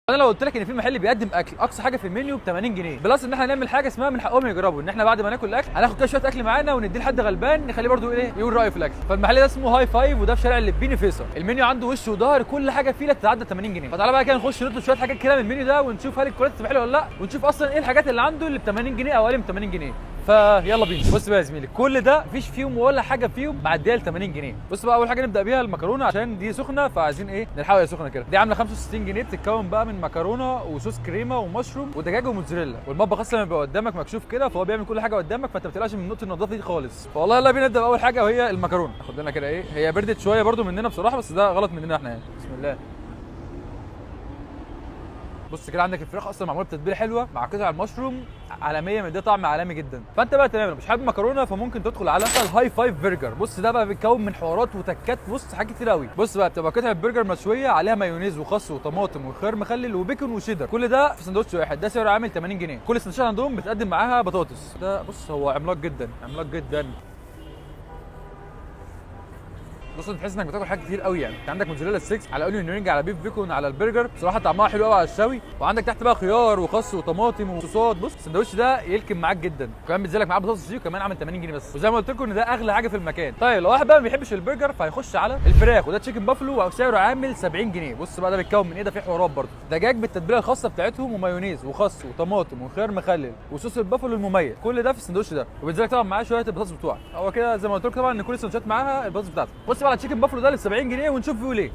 انا لو قلت لك ان في محل بيقدم اكل اقصى حاجة في المنيو ب 80 جنيه plus ان احنا نعمل حاجة اسمها من حقهم يجربوا، ان احنا بعد ما ناكل الاكل هناخد كده شوية اكل معانا ونديه لحد غلبان نخليه برده ايه يقول رايه في الاكل. فالمحل ده اسمه High Five، وده في شارع اللبيني فيصل. المنيو عنده وش وظهر، كل حاجة فيه لا تتعدى 80 جنيه. فتعالى بقى كده نخش نطلب شوية حاجات كده من المنيو ده ونشوف هل ال quality تبقى حلوة ولا لا، ونشوف اصلا ايه الحاجات اللي عنده اللي ب 80 جنيه او اقل من 80 جنيه. فيلا بينا. بص بقى يا زميلي، كل ده مفيش فيهم ولا حاجة فيهم معدية ل 80 جنيه. بص بقى، اول حاجة نبدا بيها المكرونه عشان دي سخنة، فعايزين ايه نلحقها سخنة كده. دي عامله 65 جنيه، بتتكون بقى من مكرونه وصوص كريمة ومشروم ودجاج وموتزاريلا. والمطبخ اصلا بيبقى قدامك مكشوف كده، فهو بيعمل كل حاجة قدامك، فانت ما بتقلقش من نقطة النظافة دي خالص. فوالله يلا بينا نبدا باول حاجة وهي المكرونه. ناخد لنا كده ايه، هي بردت شوية برده مننا بصراحة، بس ده غلط مننا احنا يعني. بسم الله. بص كده، عندك الفراخ اصلا معمولة بتتبيله حلوة مع قطع المشروم عالميه، مديه طعم عالمي جدا. فانت بقى تمام لو مش حابب مكرونه فممكن تدخل على ال High Five برجر. بص ده بقى بيتكون من حوارات وتكات، بص حاجات كتير قوي. بص بقى، بتبقى قطعه برجر مشوية عليها مايونيز وخس وطماطم وخيار مخلل وبيكون وشيدر، كل ده في سندوتش واحد. ده سعره عامل 80 جنيه. كل السندوتشات عندهم بتقدم معاها بطاطس. ده بص هو عملاق جدا، عملاق جدا. بص انت تحس انك بتاكل حاجات كتير قوي يعني. انت عندك mozzarella sticks على onion ring على beef bacon على البرجر، بصراحة طعمها حلو قوي على الشوي. وعندك تحت بقى خيار وخس وطماطم وصوصات. بص السندوتش ده يلكم معاك جدا، وكمان بينزلك معاه بطاطس دي، وكمان عامل 80 جنيه بس. وزي ما قلت لكم ان ده اغلى حاجة في المكان. طيب لو واحد بقى ما بيحبش البرجر فهيخش على الفراخ، وده chicken buffalo وسعره عامل 70 جنيه. بص بقى ده بيتكون من ايه، ده فيه حوارات برده، دجاج بالتتبيله الخاصة بتاعتهم ومايونيز وخس وطماطم وخيار مخلل وصوص البافلو المميز، كل ده في السندوتش ده. وبينزلك طبعا معاه شوية البطاطس بتوعك. هو كده زي ما قلت لكم طبعا ان كل السندوتشات معاها البطاطس بتاعتك. بص بقى على chicken buffalo ده اللي 70 جنيه ونشوف بيقول ايه.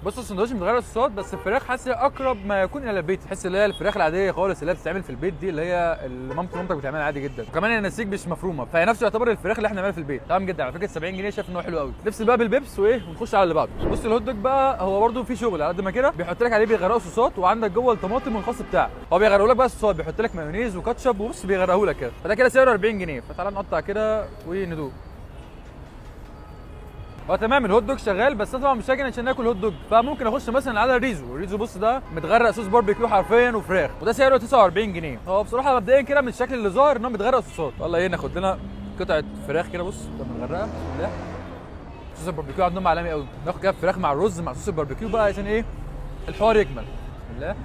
بص السندوتش متغير الصوصات، بس الفراخ حاسس اقرب ما يكون الى البيت. تحس اللي هي الفراخ العادية خالص اللي هي بتتعمل في البيت دي، اللي هي اللي مامتي ومامتك بتعملها عادي جدا. وكمان النسيج مش مفرومه، فهي نفسه يعتبر الفراخ اللي احنا بنعملها في البيت. تمام جدا. على فكرة 70 جنيه شايف ان هو حلو قوي. نفصل بقى بالبيبس وايه ونخش على اللي بعده. بص ال hot dog بقى هو برده في شغل على قد ما كده، بيحط لك عليه بيغرقوا صوصات، وعندك جوه الطماطم والخس بتاعه. هو بيغرقوا لك بقى الصوصات، بيحط لك مايونيز وكاتشب، وبص بيغرقه لك كده. فده كده سعره 40 جنيه. فتعالى نقطع كده وندوق. هو تمام ال hot dog شغال، بس طبعا مش هاجي عشان ناكل hot dog، فممكن اخش مثلا على الريزو. الريزو بص ده متغرق صوص باربيكيو حرفيا وفراخ، وده سعره 49 جنيه. هو بصراحة مبدئيا كده من الشكل اللي ظاهر ان هو متغرق صوصات. والله ايه، ناخد لنا قطعه فراخ كده. بص ده متغرقه، بسم الله. صوص الباربيكيو عندهم عالمي قوي. ناخد كده فراخ مع الرز مع صوص الباربيكيو بقى عشان ايه الحوار يكمل. بسم الله.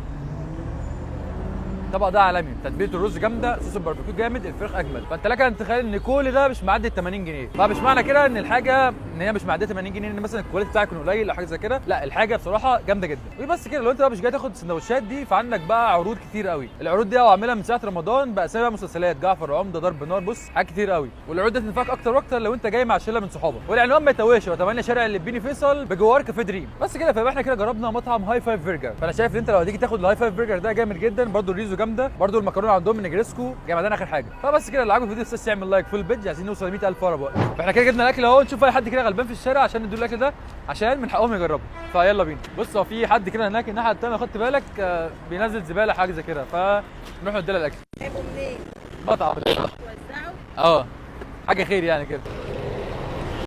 الطبق ده عالمي، تتبيله الرز جامده، صوص الباربيكيو جامد، الفراخ اجمل. فانت لك ان تتخيل ان كل ده مش معدي ال 80 جنيه. فمش معنى كده ان الحاجة ان هي مش معدية 80 جنيه ان مثلا ال quality بتاعك يكون قليل او حاجة زي كده، لا الحاجة بصراحة جامدة جدا. وبس كده. لو انت بقى مش جاي تاخد السندوتشات دي فعندك بقى عروض كتير قوي. العروض دي عاملها من ساعة رمضان بقى، سبب مسلسلات جعفر عمده، ضرب نار، بص حاجات كتير قوي. والعروض دي تنفعك اكتر واكتر لو انت جاي مع شله من صحابك. والعنوان ما يتوهش، هو 8 شارع اللبيني فيصل بجوار كافيه دريم. بس كده. فيبقى احنا كده جربنا مطعم High Five برجر. فانا شايف ان انت لو هتيجي تاخد ال High Five برجر ده جامد جدا. برده الريزو جامده، برده المكرونه عندهم من نجرسكو جامدان اخر حاجة. فبس كده، اللي عجبه الفيديو بس يعمل like follow page، عايزين نوصل ل 100,000 اقرب وقت. فاحنا كده جبنا الاكل اهو، نشوف اي حد كده غلبان في الشارع عشان نديله الاكل ده عشان من حقهم يجربوا. فيلا بينا. بص هو في حد كده هناك الناحية الثانية، خدت بالك، بينزل زبالة حاجة زي كده، فنروح نديله الاكل. جايبه منين؟ مطعم. توزعه؟ اه حاجة خير يعني كده.